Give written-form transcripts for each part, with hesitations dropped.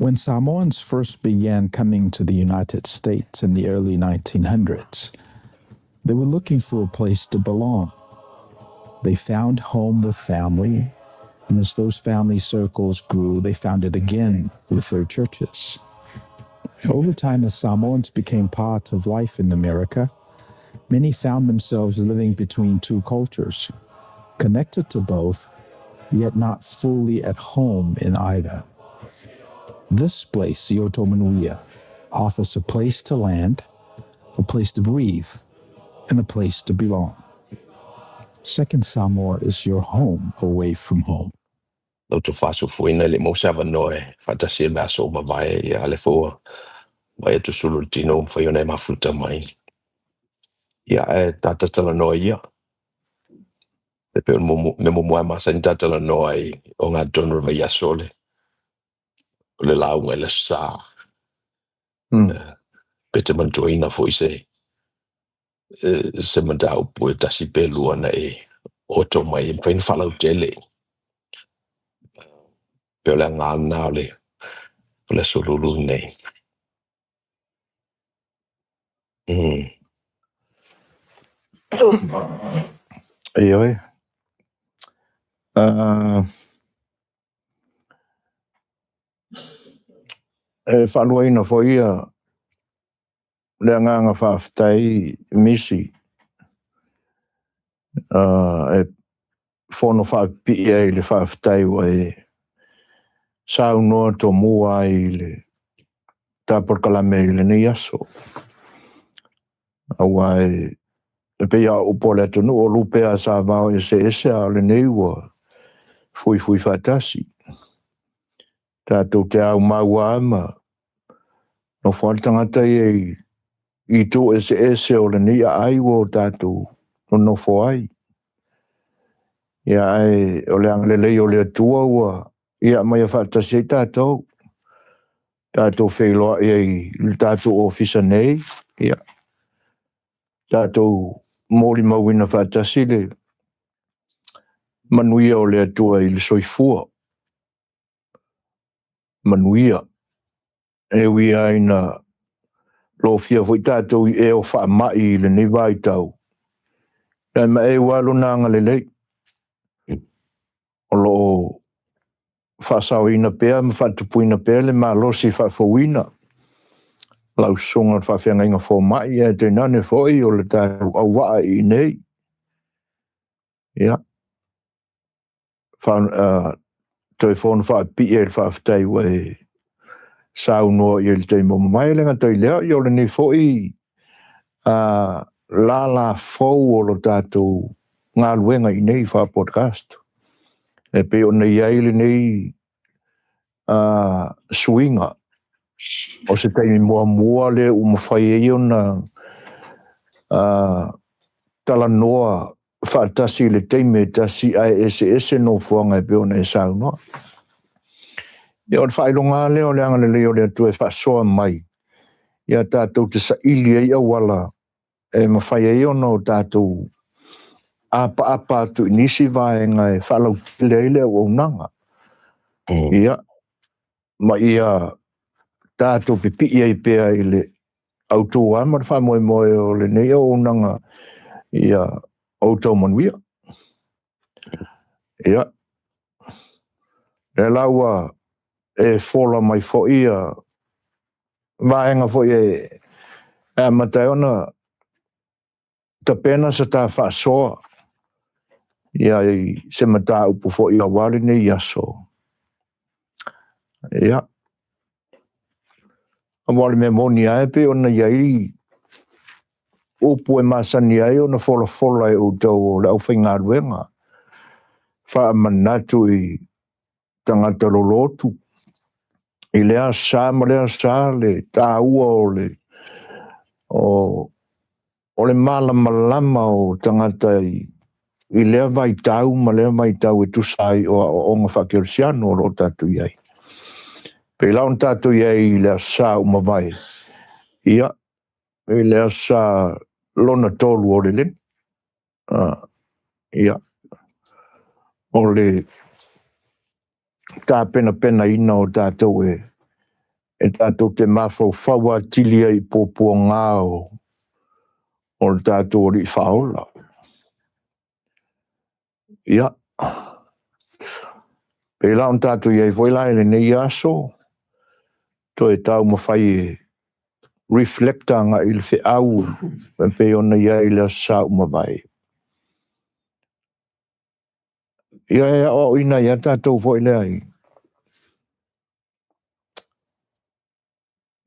When Samoans first began coming to the United States in the early 1900s, they were looking for a place to belong. They found home with family, and as those family circles grew, they found it again with their churches. Over time, as Samoans became part of life in America, many found themselves living between two cultures, connected to both, yet not fully at home in either. This place, Outou Manuia, offers a place to land, a place to breathe, and a place to belong. Second Samoa is your home away from home. La outou faasofoina e le i maua se avanoa e faatasi ai i le aso ua mavae, ia a o lea foi ua vaai atu sulu i le tino ua mafai ona e mafuta mai. Ia ae ta talanoa ia, e pei o le mea muamua lava e masani ona ta talanoa ai ogatotonu o le vaiaso o le lauga i le Aso Sa. Pe te manatuaina foi se mataupu e tasi pe lua na e oto mai e mafai ona faalautele. Pe o le agaga lena o le aso lulu lenei. Ioe. E faaluaina foi ia le agaga faafetai Misi e fono faapipii ai i le faafetai ua e saunoa tomua ai i le ta polokalame i lenei aso. Aua e pei lava o upu a le atunuu, o lupe lava sa vao eseese, a o lenei ua fuifui faatasi. Tatou te aumau lava ma nofo lava le tagata ia i itu eseese o lenei aai ua tatou nonofo ai. Ia ae o le agalelei o le Atua ua ia aumaia faatasi ai tatou, tatou feiloai ai i le tatou ofisa nei, ia tatou molimauina faatasi le manuia o le Atua i le soifua manuia. E ui lava ina lofia foi tatou i ea o faamai i lenei vaitau, ae maeu lava Lona agalelei o lo o faasaoina pea ma faatupuina pea le malosi faafouina lau susuga i le faafeagaiga fomai, ae tainane foi o le tatou auvaa i inei. Ia, toe fono faapipii ai i le faafetai ua e saunoa i ai i le taimi ua mavae. E le gata i lea, o lenei foi lala fou o le tatou galuega i inei faa-podcast e pei ona i ai lenei suiga o se taimi muamua lea ua mafai ai ona talanoa faatasi i le taimi e tasi ae eseese nofoaga e pei ona e saunoa. Ia o le faailoga lava lea o le agalelei o le Atua e faasoa mai ia tatou te saili ai auala e mafai ai ona o tatou apaapa atu i nisi vaega e faalautele ai le auaunaga. Ia, ma ia tatou pipii ai pea i le autu lava ma le faamoemoe o lenei auaunaga ia outou manuia. Ia, lea la ua e fola mai foi ia vaega foi e amata ai ona tapena se ta faasoa i se mataupu foi aua lenei aso. Ia, aua o le mea moni lava e pei ona i ai upu e masani ai ona folafola e outou o le aufaigaluega, faamanatu i tagata lolotu i lea Aso Sa ma lea Aso Sa le taua o le malamalama o tagata i lea vaitau ma lea vaitau e tusa ai o aoaoga faakerisiano o lo o tatou i ai. Pei la ona tatou i ai i le Aso Sa ua mavae, ia, i le Aso Sa lona tolu o le leni, ia, o le tapenapenaina o tatou e E tatou te mafaufau atili ai i puapuaga o le tatou Alii Faaola. Ia, pei la ona tatou i ai foi la i lenei aso, toe taumafai e reflect agai i le feau e pei ona i ai i le Aso Sa ua mavae. Ia e aoaoina ai lava tatou foi lea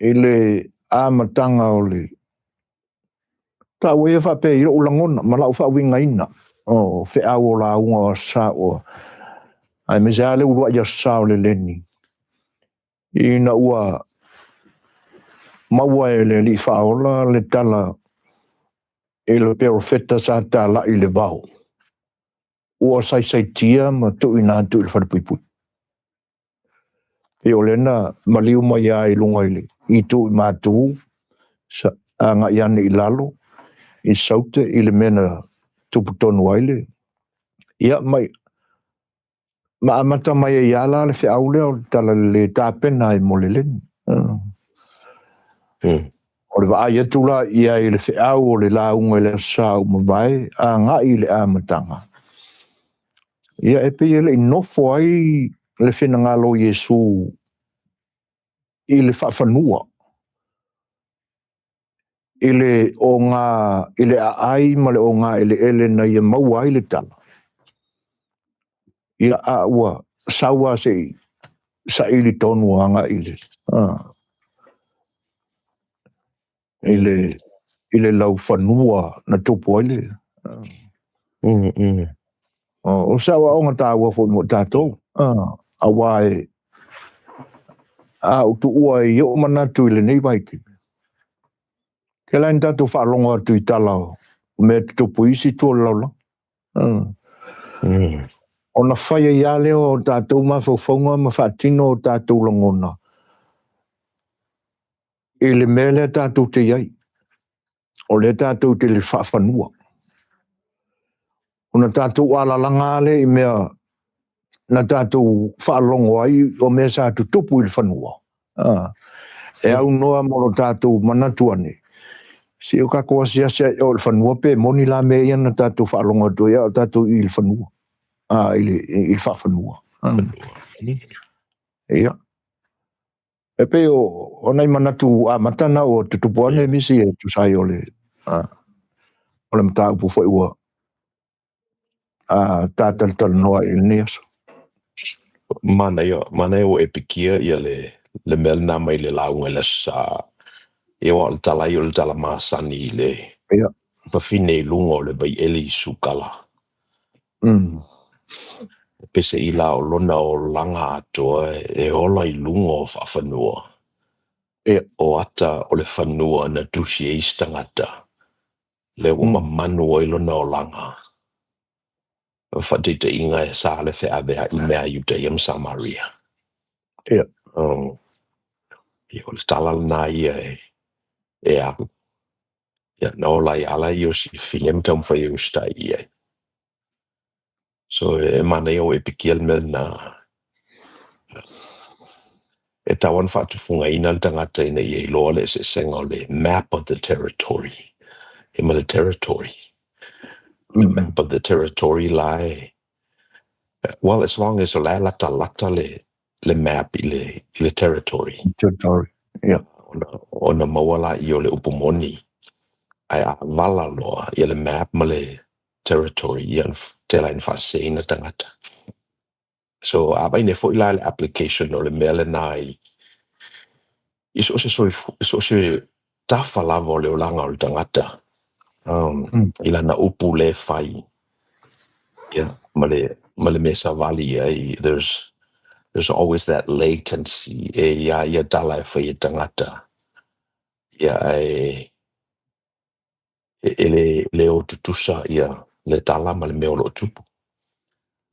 i le amataga o le taua ia faapea i lou lagona ma lau faauigaina o feau o lauga o Aso Sa ua, aemaise lava le uluai Aso Sa o le leni, ina ua maua e le Alii Faaola le tala i le perofeta sa talai i le vao, ua saisaitia ma tuuina atu i le falepuipui. E pei o lea na maliu mai lava i luga i le itu i matu, agai ane i lalo i Saute i le mea na tupu tonu ai le ia ma, ma amata mai ai lava la le feau lea o le talalelei e tapena ai mo le leni. O le vaai atu la i ai i le feau o le lauga i le Aso Sa ua mavae agai i le amataga, ia e pei e le i nofo ai le finagalo o Iesu i le faafanua, i le oga i le aai ma le ogaeleele na ia maua ai le tala, ia a ua sau lava se i saili tonu agai i le i le i le laufanua na tupu ai le O se aoaoga taua foi mo tatou, aua e a ou tuua i ou manatu i lenei vaitaimi, e tele lava ina tatou faalogo atu i tala o mea e tutupu i isi itu o le lalolagi, ona fai ai lava lea o tatou mafaufauga ma faatino o tatou lagona i le mea lea tatou te i ai, o lea tatou te i le faafanua. Ona tatou alalaga lava lea i mea na tatou faalogo ai o mea sa tutupu i le fanua, e aunoa ma lo tatou manatu ane, se i o tatou asiasi ae i o i le fanua pe moni la mea ia na tatou faalogo atu ai a o tatou i i le fanua, i le faafanua. Ia, e pei o nai manatu amata na ua tutupu ane nisi e tusa ai o le mataupu foi ua ta talatalanoa ai i lenei aso. Manaia, manaia ua e pikia ia le mea lena mai le lauga i le Aso Sa. Ia aua o le tala ia o le tala masani i le fafine i luga o le vaiele i Sukala. Pese i la o lona olaga atoa e ola i luga o faafanua. O ata o le fanua na tusi ai isi tagata, lea ua mamanu ai lona olaga. O faataitaiga e sa le feaveai mea a Iutaia ma Samaria. Ia, o le tala lena ia e alu. Ia, na ola ai lava ia o si fafine ma taumafai e usitai i ai. So e manaia ua e pikia le mea lena. E tatau ona faatufugaina le tagata ina ia iloa le eseesega o le map of the territory ia ma le territory. Le map of the territory la e, well, as long as o la e latalata le map i le territory. Territory. Ia. Ona maua laia o le upu moni, ae a vala loa ia le map ma le territory, ia na tele ai ina faaseseina tagata. So a vaai nei foi la le application o le mea lena i so o se soifua, so o se tafa lava o le olaga o le tagata, i lana upu le fai, ia, ma le mea savali ai, there's always that latency e ia ia tala e fai e tagata, ia ae e le o tutusa ia le tala ma le mea o lo o tupu.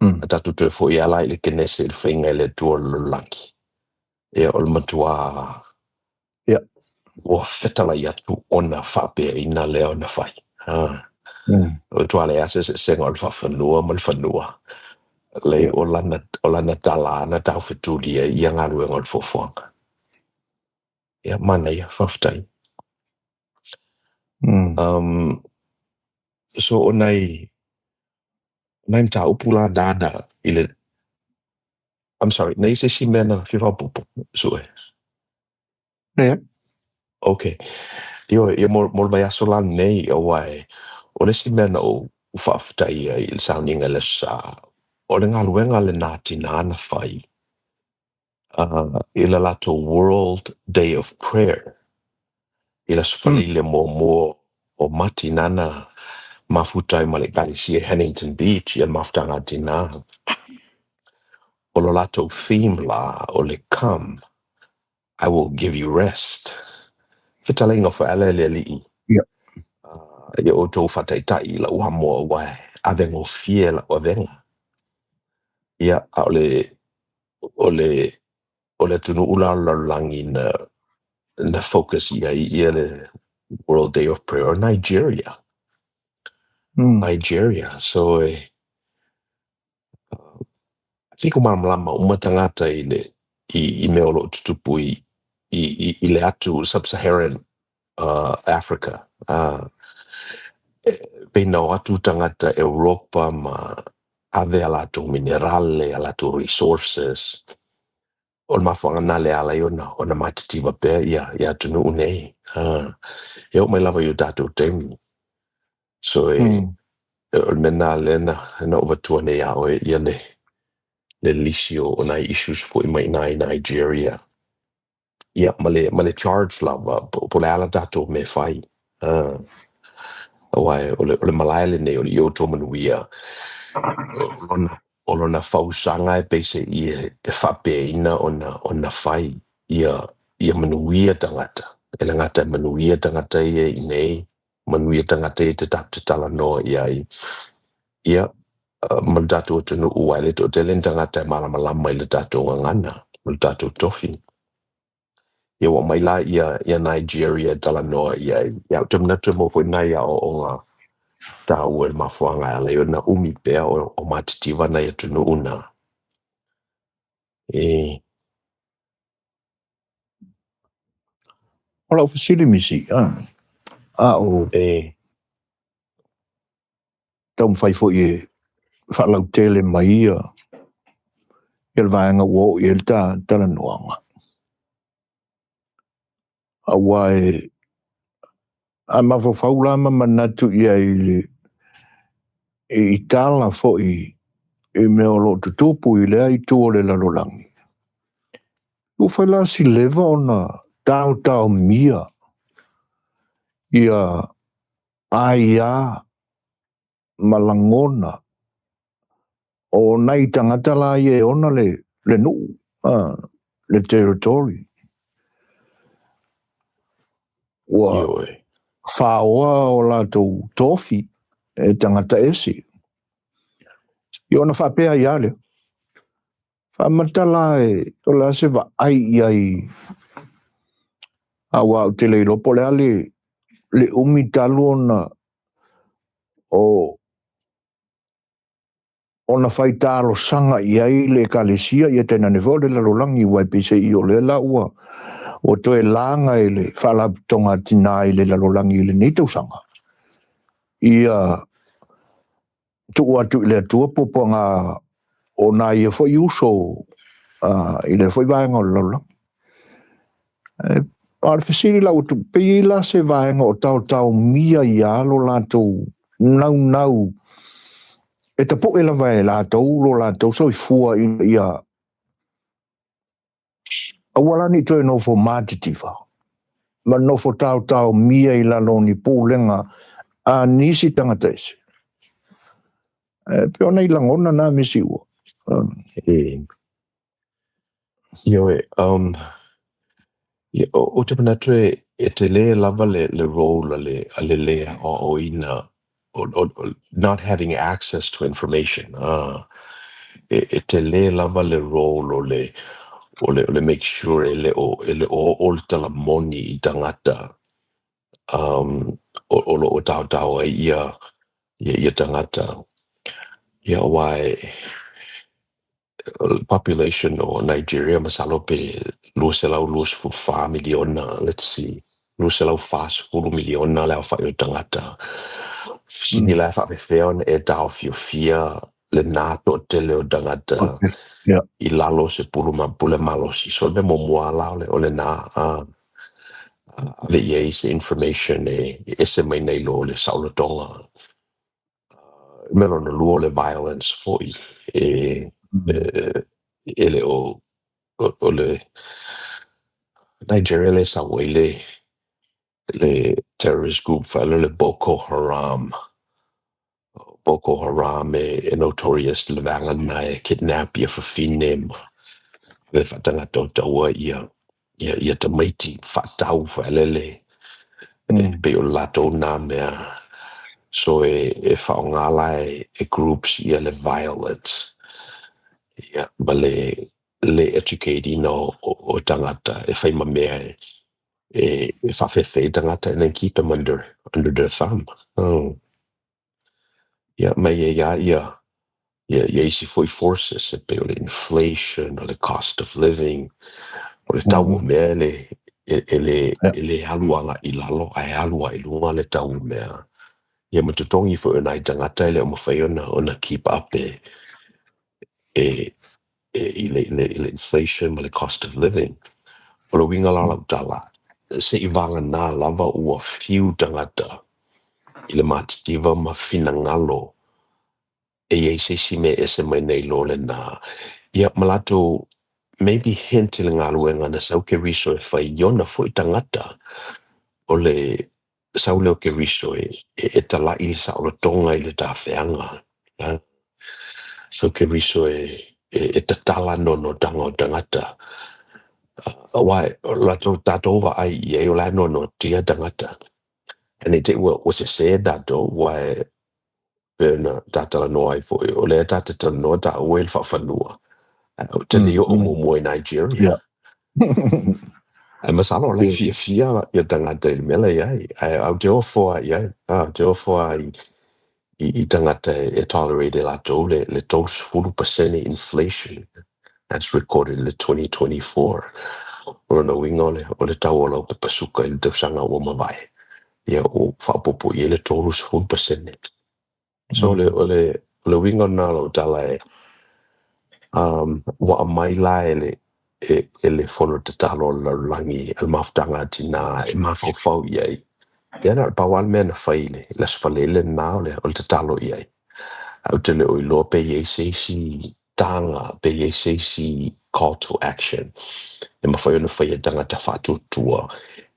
A tatou toe foi lava la i le Kenese i le faiga e le Atua o le lalolagi, ia o le matua ua fetalai atu ona faapeaina lea ona fai. O tua leai lava se eseesega o le faafanua ma le fanua. Leai o lana tala na taufetuli ai ia galuega o le fuafuaga. Ia, manaia, faafetai. Um, so o nai, nai mataupu la nana i le, I'm sorry, na i ai se isi mea na fia faaopoopo, Sue? Leai. Ok. Ioe, ia mo, mo le vaiaso la lenei, aua e, o le isi mea na ou faafetai ai i le sauniga i le Aso Sa, o le galuega lena a tinā na fai, uh, i le latou World Day of Prayer, i le Aso Faraile muamua o Mati nana mafuta ai ma le Ekalesia i Huntington Beach ia le mafutaga a tinā. O lo latou theme la, o le Come, I will give you rest. Fetalaiga foi a lea le Alii. Ia. Ia outou faataitai i lau amoa aua e avegofie lau avega. Ia, a o le, o le, o le atunuu la o le lalolagi na, na focus i ai ia le World Day of Prayer o Nigeria. Nigeria. So e, I think ua malamalama uma tagata i le, i, i mea o lo o tutupu i, i, i, i le atu Sub-Saharan uh, Africa. Uh, e, pei na o atu tagata Europa ma ave a latou minerale, a latou resources. O le mafuaaga lena lea e ala ai ona, ona matitiva pea ia, ia atunuu nei. Uh, e oo mai lava i o tatou taimi. So e, o le mea lena lea na, na ou avatua nei ia oe ia le, le lisi o, o nai issues foi mai i ina i Nigeria. Ia, ma le, ma le charge lava, po, po o le a la tatou mea e fai. Uh, aua e, o le, o le malae lenei o le i outou manuia, o lona, o lona fausaga e peiseai e, e faapeaina ona, ona fai ia, ia manuia tagata. E le gata e manuia tagata ia i inei, manuia tagata ia te tatou te talanoa i ai. Ia, ma le tatou atunuu, aua e le toatele ni tagata e malamalama i le tatou gagana ma le tatou tofi. Ia ua aumai la ia, ia Nigeria e talanoa i ai. Ia, ou te manatu e maua foi nai aoaoga taua i le mafuaaga e ala ai ona umi pea o, o matitiva nai atunuu na. E. O lau fesili Misi, a o E. taumafai foi e faalautele mai ia le vaega ua oo i ai le talanoaga. Aua e a mafaufau la ma manatu i ai i le i tala foi i mea o lo o tutupu i lea itu o le lalolagi, ua fai la si leva ona taotaomia ia aia ma lagona o nai tagata la ia e ona le, le nuu, le territory. Ua Ioe. faoa o latou tofi e tagata ese. Ia ona faapea ai lava lea, faamata la e, o le a se vaai i ai, aua ou te le iloa po o le a le, le umi talu ona o ona fai talosaga i ai le Ekalesia, ia tainane foi o le lalolagi, aua e peiseai o lea la ua ua toe laga e le Faalapotopotoga a Tina i le Lalolagi i lenei tausaga, ia tuu atu i le Atua puapuaga o nai ia foi uso i lea foi vaega o le lalolagi. A o le fesili la ua tupu, pe i ai la se vaega o taotaomia ia lo latou naunau e tapu'e lava e latou lo latou soifua ina ia aua la ne i toe nofo matitiva ma nofo taotaomia i lalo o ni pulega a nisi tagata ese. E pei o nai lagona na Misi ua. E. Ioe, um, ia, ou te manatu e, e tele lava le, le role a le, a le lē aoaoina, o, o, o, not having access to information. Ah, e, e tele lava le role o le, o le, o le make sure e le o, e le o oo le tala moni i tagata um, o, o lo o taotao ai ia, ia, ia tagata. Ia, aua e, population o Nigeria masalo pe 224 miliona, let's see, 240 miliona le aofai o tagata. Fesili la e faapefea ona e taofiofia lena toatele o tagata i lalo o se pulu ma pule malosi. So o le mea muamua la o lena ave i ai se information e ese mai nai lo le saolotoga. O le mea lona lua o le violence foi e e le o o le Nigeria le sau ai le terrorist group faapea le Boko Haram. Boko Haram e notorious le vaega lena e kidnap ia fafine ma ave faatagata o taua ia tamaiti faatau faelele e pei o le latou na mea. So e faaaoga la e groups ia le violence ia ma le educate ina o tagata e fai ma mea e faafefe tagata and then keep them under their thumb. Ia ma e ia ia isi foi forces e pei o le inflation, o le cost of living, o le tau o mea e le alu aga i lalo ae alu ai i luga le tau o mea. Ia ma totogi foi o nai tagata e le o mafai ona keep up e i le inflation ma le cost of living. O le uiga la o lau tala, se i vagana lava ua fiu tagata i le matitiva ma finagalo e i ai se isi mea e ese mai nei lo lena. Ia ma latou maybe hint i le galuega na sau Keriso e fai i ona foi tagata o le sau lea o Keriso e tala'i le saolotoga i le tafeaga. Sau Keriso e tatala noanoataga o tagata. Aua o latou tatou vaai i ai o la e noanoatia tagata. Ae ne i te i ua sese tatou, aua e pei ona ta talanoa ai foi, o lea ta te talanoa taua i le faafanua. Ae ou te le i oo muamua i Nigeria. Ae masalo o la e fiafia ia tagata i le mea la e i ai. Ae ou te ofo lava i ai. Ou te ofo lava i tagata e tolerate e latou le 30% inflation. That's recorded in the 2024. O lona uiga o le tau o lau pepa suka i le tausaga ua mavae. Ia ua faaopoopo i ai le 30%. So o le uiga lena o lau tala e ua aumai la e le fono tatalo o le lalolagi a le mafutaga a tina e mafaufau i ai. Ia na o le pau lava le mea na fai i le Aso Faraile lena o le tatalo i ai. Ae ou te le o iloa pe i ai se isi taga, pe i ai se isi call to action e mafai ona fai e tagata faatuatua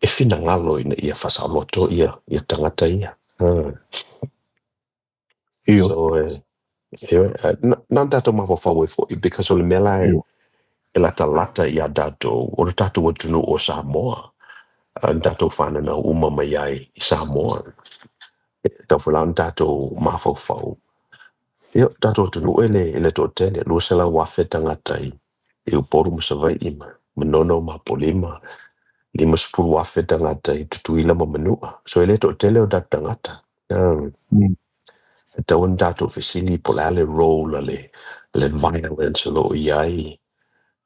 e finagalo ina ia faasaoloto ia tagata ia. So na tatou mafaufau ai foi because o le mea la e latalata iā tatou o le tatou atunuu o Samoa. Na tatou fananau uma mai ai i Samoa. E tatau foi la ona tatou mafaufau. Ia, o tatou atunuu e le toatele, 200,000 tagata i Upolu ma Savaii ma Manono ma Apolima, 50,000 tagata i Tutuila ma Manua. So e le toatele o tatou tagata. E tatau ona tatou fesili po o le a le role a le violence o lo o i ai,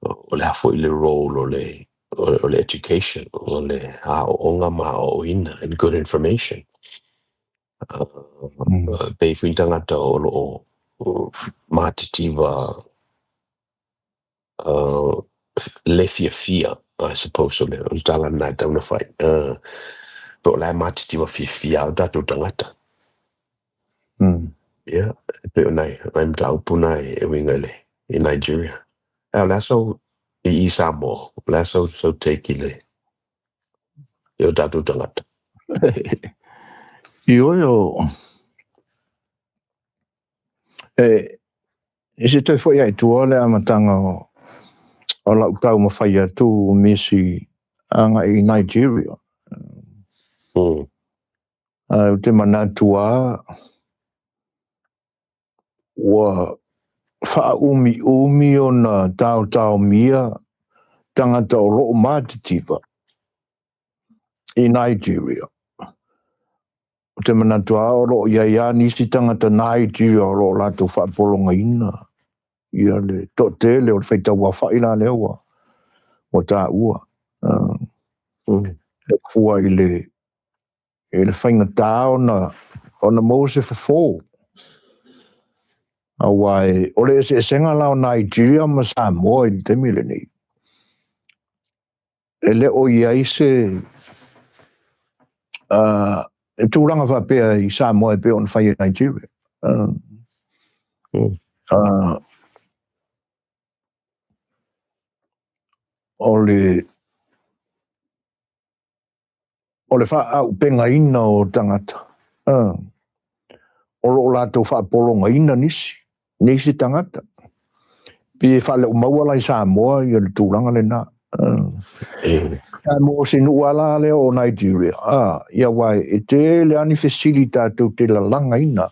o le a foi le role o le education, o le aoaoga ma aoaoina and good information. Pe i foi tagata o lo o matitiva le fiafia, I suppose o le tala lena e tatau ona fai. Po o la e matitiva fiafia o tatou tagata. Ia, e pei o nai mataupu na e uiga i Nigeria. Ae o le a sau i Samoa, o le a sau take i o tatou tagata? Ioe o e se toe foi ai tua le amataga o lau taumafai atu misi agai i Nigeria. Ae ou te manatu lava ua faaumiumi ona taotaomia tagata o loo matitiva i Nigeria. Ou te manatu lava o loo i ai lava nisi tagata Nigeria o loo latou faapologaina ia le toatele o le faitau aofai la lea ua ua taua. E fua i le i le faigata ona maua se fofo. Aua o le eseesega la o Nigeria ma Samoa i le taimi lenei, e le o i ai se tulaga faapea i Samoa e pei ona fai e Nigeria. O le o le faaauupegaina o tagata o lo o latou faapologaina nisi, nisi tagata. Pei e faaleomaua la i Samoa ia le tulaga lena. Ae mo se nuu lava la lea o Nigeria, ia aua e tele lava ni fesili tatou te lalagaina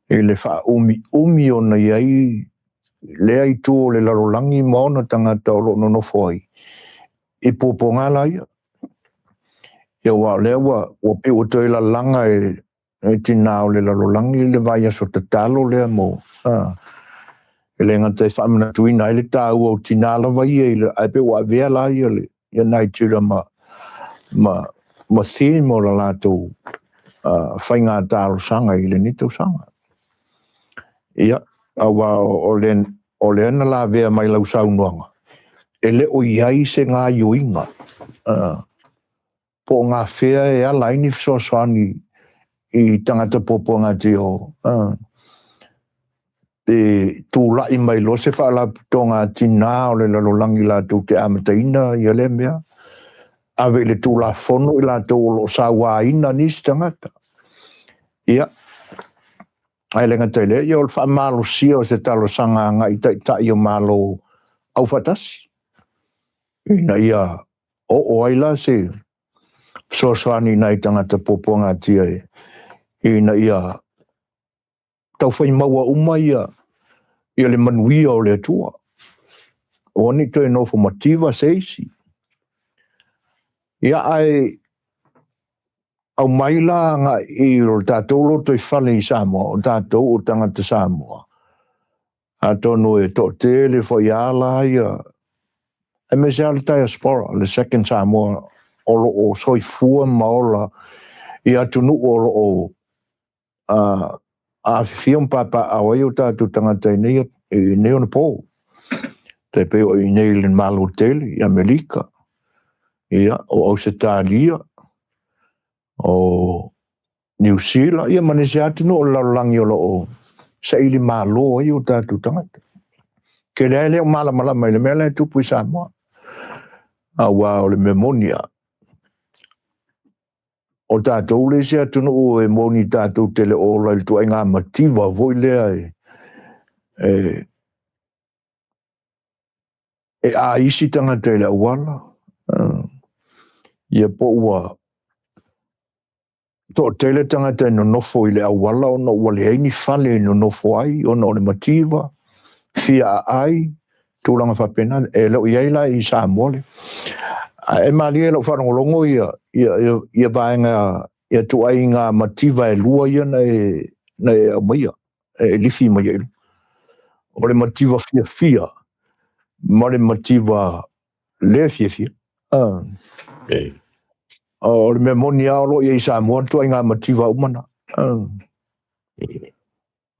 i le faaumiumi ona i ai lea itu o le lalolagi ma ona tagata o lo o nonofo ai i puapuaga la ia. Ia aua o lea ua pei ua toe lalaga e e tinā o le lalolagi le vaiaso tatalo lea mo, e le gata e faamanatuina ai le taua o tinā lava ia i le, ae pei ua avea la ia le ia Nigeria ma ma ma theme o le latou faiga talosaga i lenei tausaga. Ia, aua o le o lea na lavea mai lau saunoaga, e le o i ai se gaioiga po o gafea e ala ai ni fesoasoani i tagata puapuagatio pe tulai mai loa se faalapotopotoga a tinā o le lalolagi latou te amataina ia lea mea, ave i le Tulafono i latou o lo o sauaina nisi tagata. Ia, ae le gata i lea, ia o le faamalosia o se talosaga agai i taitai o Malo aufaatasi, ina ia oo ai la se fesoasoani i nai tagata puapuagatia ina ia taufai maua uma ia ia le manuia o le Atua. Aua ne i toe nofo mativa se isi. Ia ae aumai la agai i o tatou lotoifale i Samoa, o tatou o tagata Samoa, atonu e toatele foi lava la ia, aemaise lava le diaspora, le second Samoa o lo o soifua ma ola i atunuu o lo o afifio ma papaaao ai o tatou tagata i nei onapo. Tai pei o i inei i le Malo tele, i Amerika, ia, o Ausetalia, o Niu Sila, ia ma nisi lava atunuu o le lalolagi o lo o saili malo ai o tatou tagata. Tele lava e le o malamalama i le mea la e tupu i Samoa. Aua o le mea moni lava, o tatou le isi atunuu e moni tatou te le o ola i le ituaiga mativa foi lea e aisi tagata i le auala, ia po ua toatele tagata e nonofo i le auala ona ua leai ni fale e nonofo ai ona o le mativa, fia aai, tulaga faapena. E le o i ai la i Samoa le. Ae malie i lau faalogologo ia ia ia, ia vaega ia ituaiga mativa e lua ia na e na e aumaia, e lifi mai ai. O le mativa fiafia ma le mativa le fiafia. O le mea moni lava o lo o i ai i Samoa le ituaiga mativa uma na.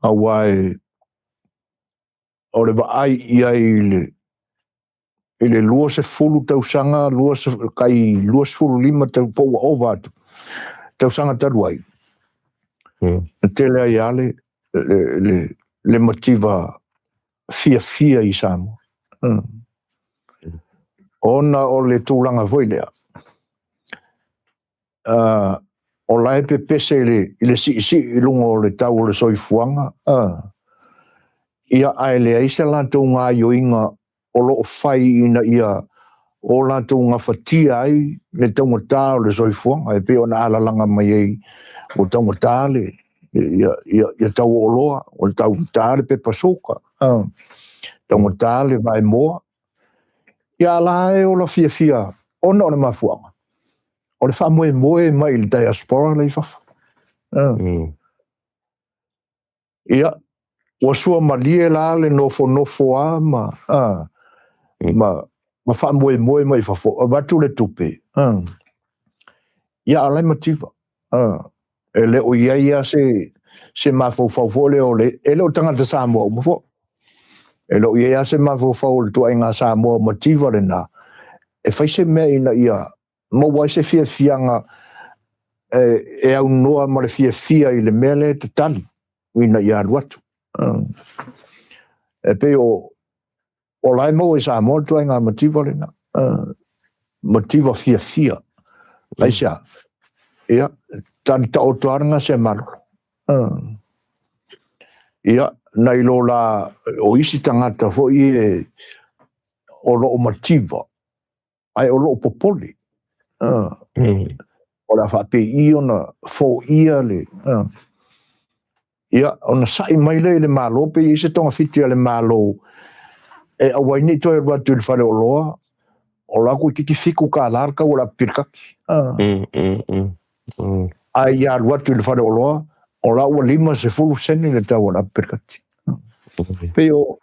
Aua e o le vaai i ai i le i le 20 tausaga, tai 25 tau po ua ova atu tausaga talu ai, na tele ai lava le, le, le, le mativa fiafia i Samoa. Ona o le tulaga foi lea, o la e pepese i le, i le siisii i luga o le tau o le soifuaga, ia ae leai se latou gaoioiga o lo o fai ina ia o latou gafatia ai le taugata o le soifuaga e pei ona alalaga mai ai ua taugata le ia, ia, ia tau o oloa, ua taugata le pepa suka, taugata le vaemoa. Ia a la e ola fiafia ona o le mafuaaga o le faamoemoe mai i le diaspora la i fafo. Ia, ua suamalie la le nofonofo a ma, ma, Ma faamoemoe mai fafo, avatu le tupe, ia a o la e mativa. E le o i ai lava se, se mafaufau foi lea o le, e le o tagata Samoa uma foi. E le o i ai lava se mafaufau o le ituaiga Samoa mativa lena, e fai se mea ina ia maua ai se fiafiaga e, e aunoa ma le fiafia i le mea lea e tatali ina ia alu atu. E pei o, o la e maua i Samoa le ituaiga mativa lena, mativa fiafia. Aisea? Ia, tali taoto lava le gasea malolo. Ia, nai lo la o isi tagata foi e o lo o mativa, ae o lo o popole. O le a faapei ona foia le... Ia, ona sa'i mai lea i le Malo pe i ai se togafiti a le Malo e aua ai ne i toe alu atu i le faleoloa, o la toeitiiti $7 le tau o le apu pilikati. Ae ia alu atu i le faleoloa, o la ua 50 sene le tau o le apu pilikati. Pei o,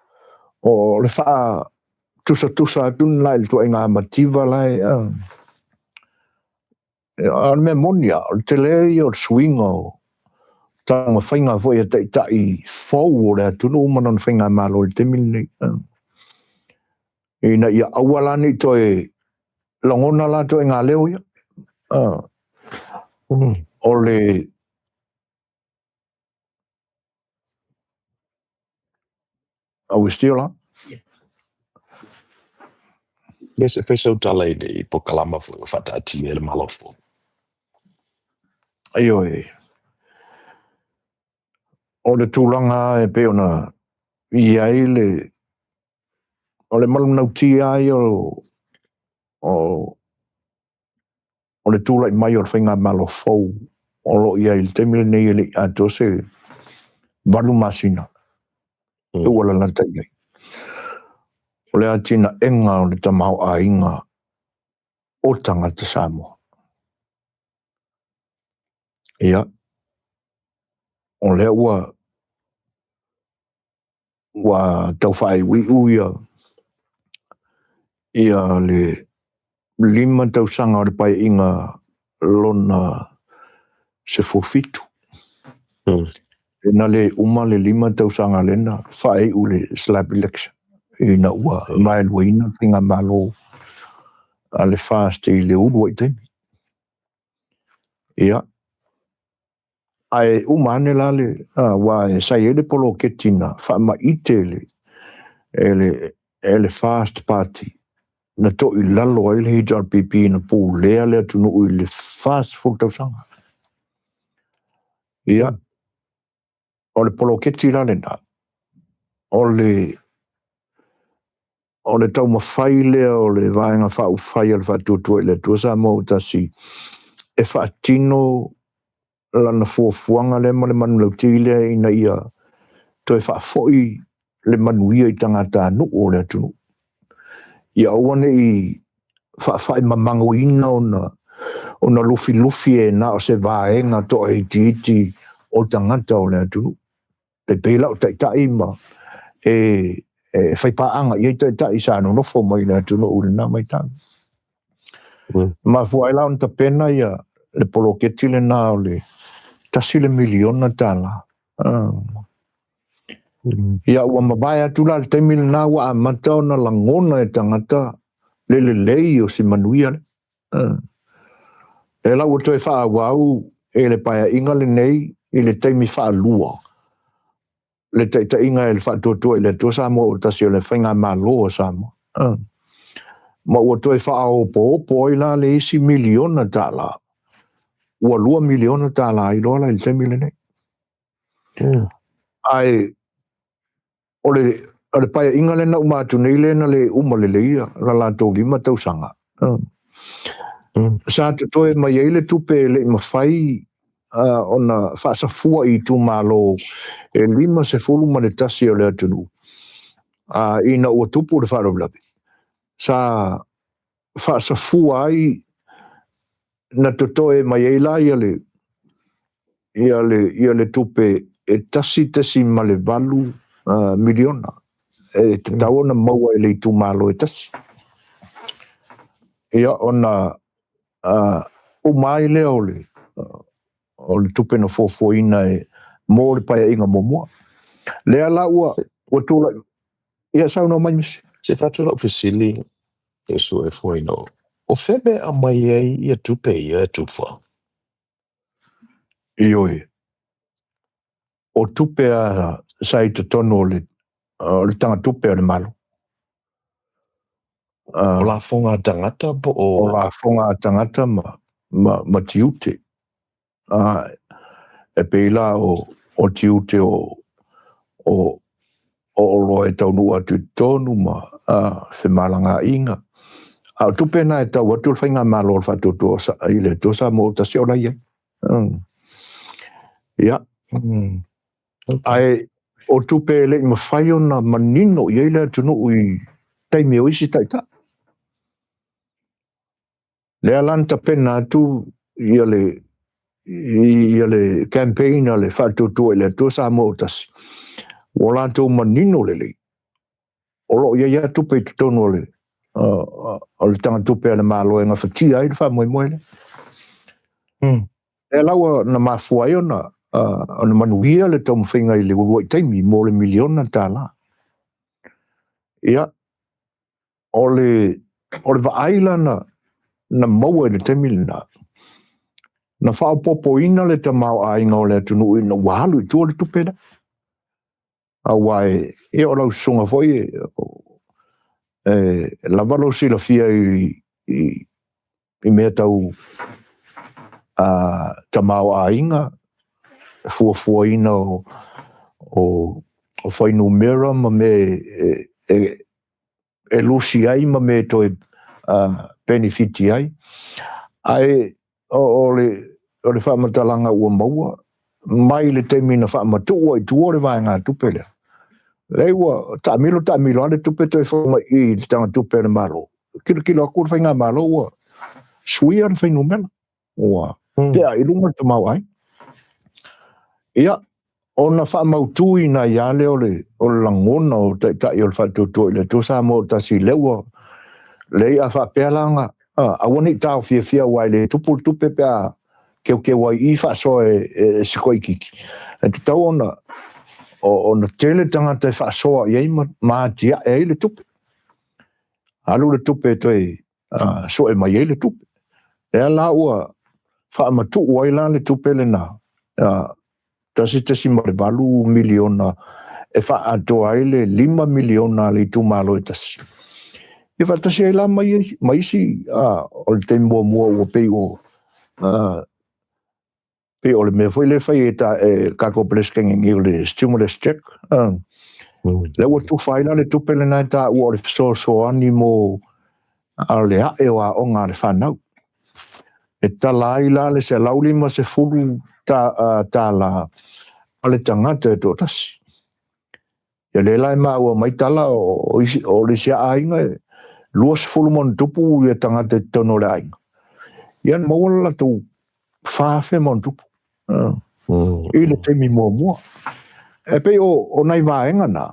o le faatusatusa atu lena i le ituaiga mativa la e... A o le mea moni lava, o le tele ia o le suiga o taumafaiga foi a taitai fou o le atunuu ma lona faigamalo i le taimi lenei, ina ia aua la ne i toe lagona la ituaiga leo ia. O le Are we still on? Yes, e fai sau tala i le polokalama foi ua faataatia e le Malo fou. Ioe. O le tulaga e pei ona i ai le o le manulauti lava ia o o o le tulai mai o le faigamalo fou o lo o i ai i le taimi lenei e le i atoa se 8 masina ua lalata i ai. O le atinaega o le tamaoaiga o tagata Samoa. Ia, o lea ua ua tau faaiuiu ia ia le 5 tausaga o le Paeaiga lona 17. Ina le uma le 5 tausaga lena faaiu le slap election ina ua vaeluaina le faigamalo a le FAST i le uluai taimi. Ia, ae uma ane la le aua e sa i ai le poloketi na faamaite e le e le e le FAST Party na toilalo ai le HRPP na pulea le atunuu i le 40 tausaga. Ia, o le poloketi la lena, o le o le taumafai lea o le Vaega Faaupufai a le Faatuatua i le Atua Samoa ua Tasi e faatino lana fuafuaga lea ma le manulauti lea ina ia toe faafoi le manuia i tagatanuu o le atunuu. Ia aua ne i faafaimamagoina ona ona lufilufi e na o se vaega toaitiiti o tagata o le atunuu. E pei la o taitai ma e e faipaaga i ai taitai sa nonofo mai i le atunuu i lena vaitau. Mafua ai la ona tapena ia le poloketi lena o le $1 miliona. Ia ua mavae atu la le taimi lena ua amata ona lagona e tagata le lelei o si manuia lea. E la ua toe faaauau e le Paeaiga lenei i le taimi faalua le taitaiga e le Faatuatua i le Atua Samoa ua Tasi o le faigamalo a Samoa. Ma ua toe faaopoopo ai la le isi $1 miliona, ua $2 miliona ai loa la i le taimi lenei. Ae o le o le Paeaiga lea na uma atu nei lea na le uma lelei la latou 5 tausaga. Sa totoe mai ai le tupe e le i mafai ona faasafua i itumalo e 51 o le atunuu ina ua tupu le faalavelave. Sa faasafua ai na totoe mai ai la ia le ia le ia le tupe e $1.8 miliona e tatau ona maua e le itumalo e tasi. Ia, ona uma ai lea o le o le tupe na fuafuaina e mo le paeaiga muamua. Lea la ua ua tulai ia saunoa mai Misi. Se i fai atu lau fesili e sue fuaina o fea mea e aumai ai ia tupe ia e tufa? Ioe, o tupe a sa i totonu o le o le tagatupe a le Malo. O lafoga a tagata po o? O lafoga a tagata ma ma ma tiute. A e pei la o o tiute o o o oloa e taunuu atu i totonu ma femalagaaiga. A o tupe na e tau atu le faigamalo o le Faatuatua i le Atua Samoa ua Tasi o la e i ai. Ia, ae o tupe e le i mafai ona manino i ai le atunuu i taimi o isi taitai. Lea la na tapena atu ia le ia le campaign a le Faatuatua i le Atua Samoa ua Tasi, ua latou manino lelei o lo o i ai lava tupe i totonu o le o le tagatupe a le Malo e gafatia ai le faamoemoe lea. Lea la ua na mafua ai ona ona manuia le taumafaiga i le uluai taimi mo le miliona tala. Ia, o le o le vaai la na na maua i le taimi lena, na faaopoopoina le tamaoaiga o le atunuu ina ua alu i tua le tupe lea. Aua e, ia o lau susuga foi e, e lava lou silafia i, i, i mea tau tamaoaiga, fuafuaina o, o, o fuainumera ma mea e, e, e lusi ai ma mea e toe penefiti ai. Ae o, o, le, o le faamatalaga ua maua mai le taimi na faamatuu ai i tua le vaegatupe lea, lea ua taamilo taamilo lava le tupe toe foi mai i le tagatupe a le Malo. Tilotilo atu le faigamalo ua suia le fuainumera, ua tea i luga le tamaoaiga. Ia, ona faamautuina ai lava lea o le, o le lagona o Taitai o le Faatuatua i le Atua Samoa ua Tasi, lea ua leai a faapea la ona aua ne i taofiofia aua e le tupu le tupe pe a keukeu ai i i faasoa e, e, e si toaitiiti. E tatau ona ona tele tagata e faasoa i ai ma, ma atiae ai le tupe. Alu le tupe e toe sue mai ai le tupe. Lea la ua faamatuu ai la le tupe lena, 1.8 miliona e faaatoa ai le 5 miliona a le itumalo e tasi. Ia faatasi ai la ma, ma isi o le taimi muamua ua pei ua pei o le mea foi lea e fai e, ta, e tatou Peresetene nei o le stimulus check. Lea ua tufa ai la le tupe lena e taua o le fesoasoani mo a le ae o aoga a le fanau. E tala ai la le 150 tala a le tagata e toatasi. Ia lea la e maua mai tala o, o, isi, o le isi aiga e 20 ma ona tupu ia tagata i totonu o le aiga. Ia na maua le latou 4,000 ma ona tupu i le taimi muamua. E pei o, o nai vaega na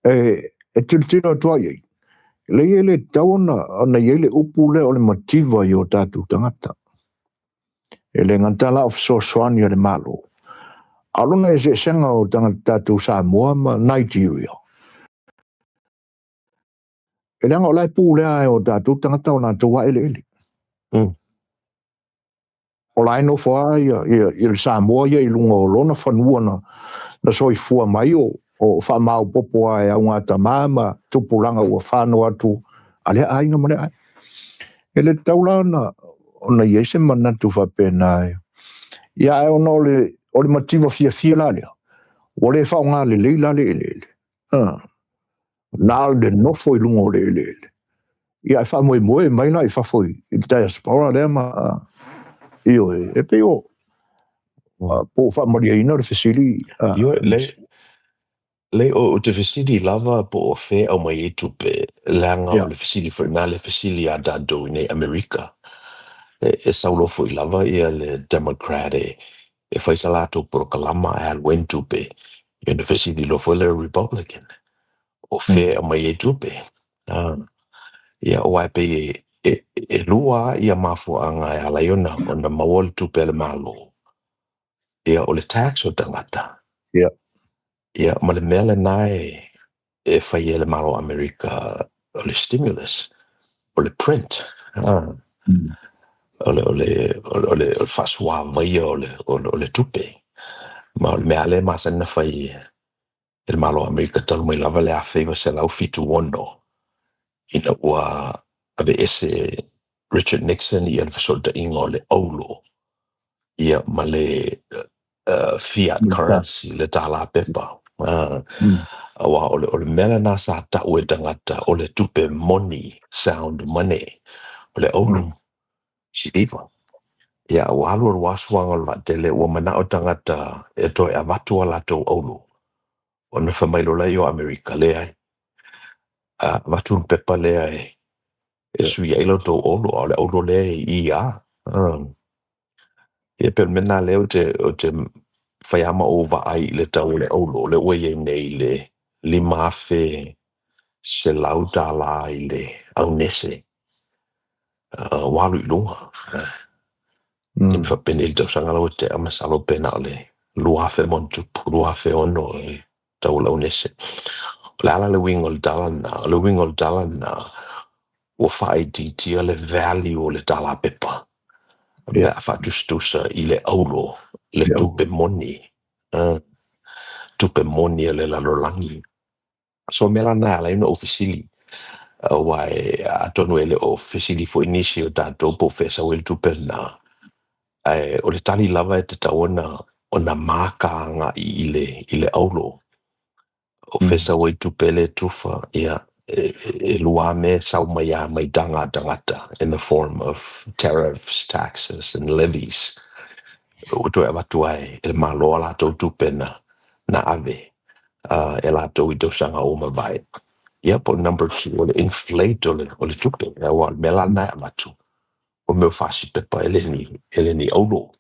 e, e tilotilo atu ai ai, leai e le tatau ona, ona i ai le upu lea o le mativa i o tatou tagata. E le gata la o fesoasoani a le Malo, a o lona eseesega o tagata tatou Samoa ma Nigeria. E leaga o la e pulea e o tatou tagata o latou lava eleele. O la e nofo lava ia, ia, ia le Samoa ia i luga o lona fanua na, na soifua mai o, o faamaopoopo lava e augatama ma tupulaga ua fano atu a lea aiga ma lea aiga. E le tatau la ona, ona i ai se manatu faapena e. Ia ae ona o le, o le mativa fiafia la lea, ua le faaaoga lelei la le eleele. Na o le nofo i luga o le eleele. Ia ae faamoemoe mai la i fafo i le diaspora lea ma ioe, e pei o po o faamalieina le fesili. Ioe, le, le o te fesili lava po o fea e aumai ai tupe, leaga o le fesili foi lena le fesili a tatou i nei Amerika. E, e sau loa foi lava ia le Democrat e, e fai sa latou polokalama ae alu ai ni tupe, ia ona fesili loa foi lea o le Republican, o fea e aumai ai tupe. Ia, aua e pei e E lua ia mafuaaga e ala ai ona maua le tupe a le Malo. Ia, o le tax o tagata. Ia, ma le mea lena e fai e le Malo o Amerika o le stimulus, o le print. O le faasuavaia o le tupe. Ma o le mea lea e masani ona fai e le Malo o Amerika talu mai lava le 1976 ina ua aveese Richard Nixon ia le fesootaiga o le auro ia ma le fiat currency, le tala pepa. Aua o le mea lena sa tau e tagata o le tupe moni, sound money, o le auro, siliva. Ia, ua alu alu asuaga o le vaatele ua manao tagata e toe avatu a latou auro. Ona fai mai loa lea o Amerika, leai. Avatu le pepa lea e sui ai la outou auro, a o le auro lea e i a. Ia pe o le mea lena lea ou te fai ama ou vaai i le tau o le auro, lea ua iai nei le $5,100 i le aunese. Ua alu i luga. Mm. Faapeni le tausaga lau tea masalo pe na o le 2000 ma ona tupu, 2006 e tau o le aunese. O le ala le uiga o le tala lena, o le uiga o le tala lena, ua faaitiitia le value o le tala pepa. Pe a faatusatusa i le auro, le tupe moni. Tupe moni a le lalolagi. So mea la na ala ai ona ou fesili. Aua e atonu e le o fesili foi nisi o tatou po o fea sau ai le tupe lena. Ae o le tali lava e tatau ona maka agai i le auro. O fea sau ai tupe le tufa, ia, e lua mea sau mai a mai taga a tagata in the form of tariffs, taxes and levies. Ua toe avatu ai e le Malo a latou tupe na ave e latou i tausaga ua mavae. Ia, po number two, o le inflate o le tupe. Aua o le mea la lena e avatu. O mea o fasi pepa e le ni auro.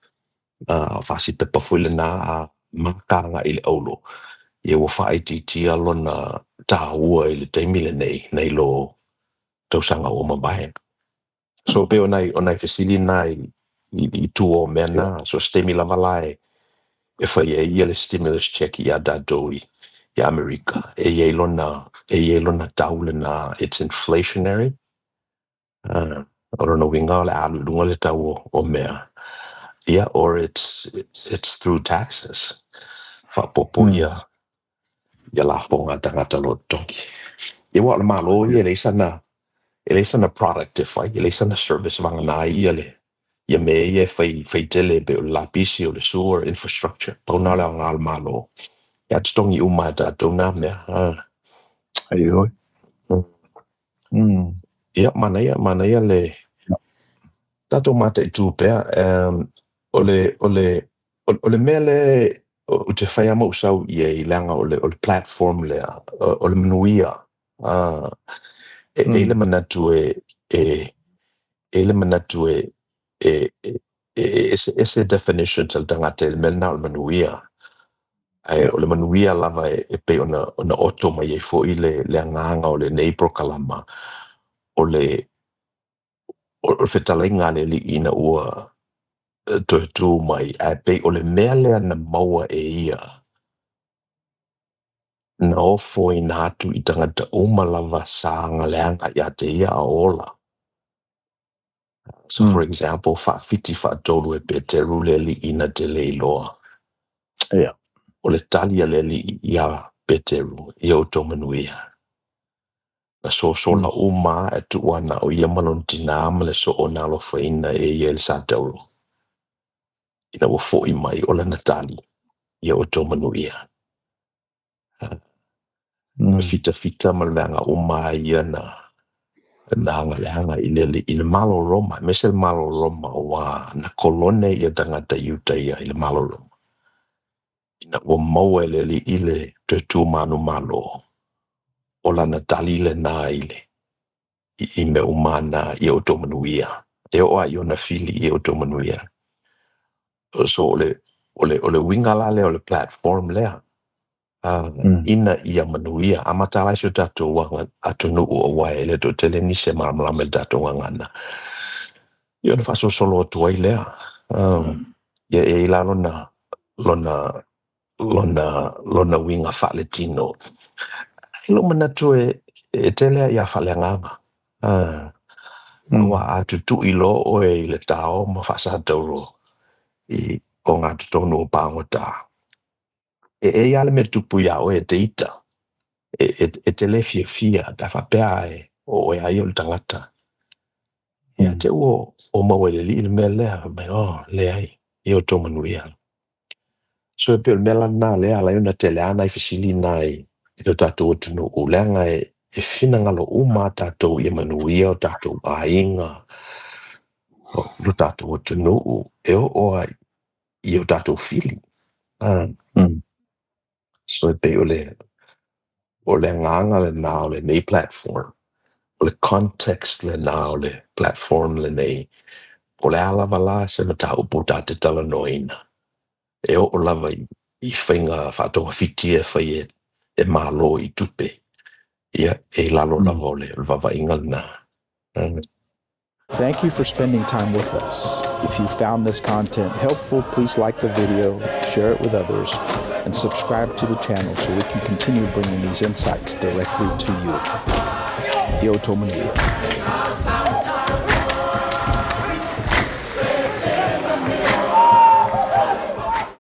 Fasi pepa foi lena a maka i le auro. Ia ua faaitiitia lona tāua i le taimi lenei nai lo tausaga ua mavae. So pe o nai fesili na i tua o mea na. So se taimi lava la e fai ai ia le stimulus check ia tatou i Amerika. E iai lona tau lena, it's inflationary. O lona uiga o le alu i luga le tau o mea. Yeah, or it's through taxes. Faapopo ia lafoga a tagata lo totogi. Ia ua o le Malo ia e leai sana product e fai, e leai sana service vagana ai ia le ia mea ia e fai, fai tele pe o le lapisi, o le sewer, infrastructure. Pau na o le aoga o le Malo. Ia totogi uma e tatou nā mea. Ai oi. Ia, manaia, manaia le tatou mataitu pea. O le mea le ou te fai ama ou sau i ai leaga o le platform lea, o le manuia. E i le manatu e ese definition sa le tagata i le mea lena o le manuia. Ae o le manuia lava e pei ona oto mai ai foi le agaga o lenei polokalama, o le fetalaiga a le Alii ina ua toe tu mai, ae pei o le mea lea na maua e ia, na ofoina atu i tagata uma lava sa agaleaga ia te ia a o ola. So for example, faafiti faatolu e Peteru le Alii na te le iloa. O le tali a le Alii ia Peteru, ia outou manuia. Na sosola uma e tuu ana o ia ma lona tinā ma le soo na alofaina e ia i le sa tauro. Ina ua foi mai o lana tali, ia outou manuia. Fitafita ma le vaega uma a ia na agaleaga i le Malo o Roma, aemaise le Malo o Roma ua na kolone ia tagata Iuta ia i le Malo o Roma. Ina ua maua e le Alii le toe tu manumalo, o lana tali lena i mea uma na ia outou manuia. E oo lava i ona fili ia outou manuia. So o le uiga la lea o le platform lea. Ina ia manuia, amata ai si o tatou atunuu aua e le toatele nisi e malamalama i le tatou gagana. Ia ona faasolosolo atu ai lea. Ia e i ai la lona, lona, lona, lona uiga faaletino. I lou manatu e, e tele lava ia faaleagaga. Aua a tutui loa oe i le tao ma faasatauro i ogatotonu o pagota, e i ai lava le mea tupu iā oe e te ita, e, e te le fiafia pe a faapea e o oe lava ia o le tagata. Ia te ua o maua e le Alii le mea lea, fai mai, oh, leai, ia outou manuia. So e pei o le mea la lena lea e ala ai ona tele lava nai fesili na i lo tatou atunuu, leaga e finagalo uma lava tatou ia manuia o tatou aiga, o lo tatou atunuu, e oo lava i o tatou fili. So e pei o le agaga lena o lenei platform, o le context lena o le platform lenei, o le a lava la se mataupu ta te talanoaina, e oo lava i faiga faatogafiti e fai e Malo i tupe, ia, e i lalo lava o le vaavaaiga lena. Thank you for spending time with us. If you found this content helpful, please like the video, share it with others, and subscribe to the channel so we can continue bringing these insights directly to you. Ia outou manuia.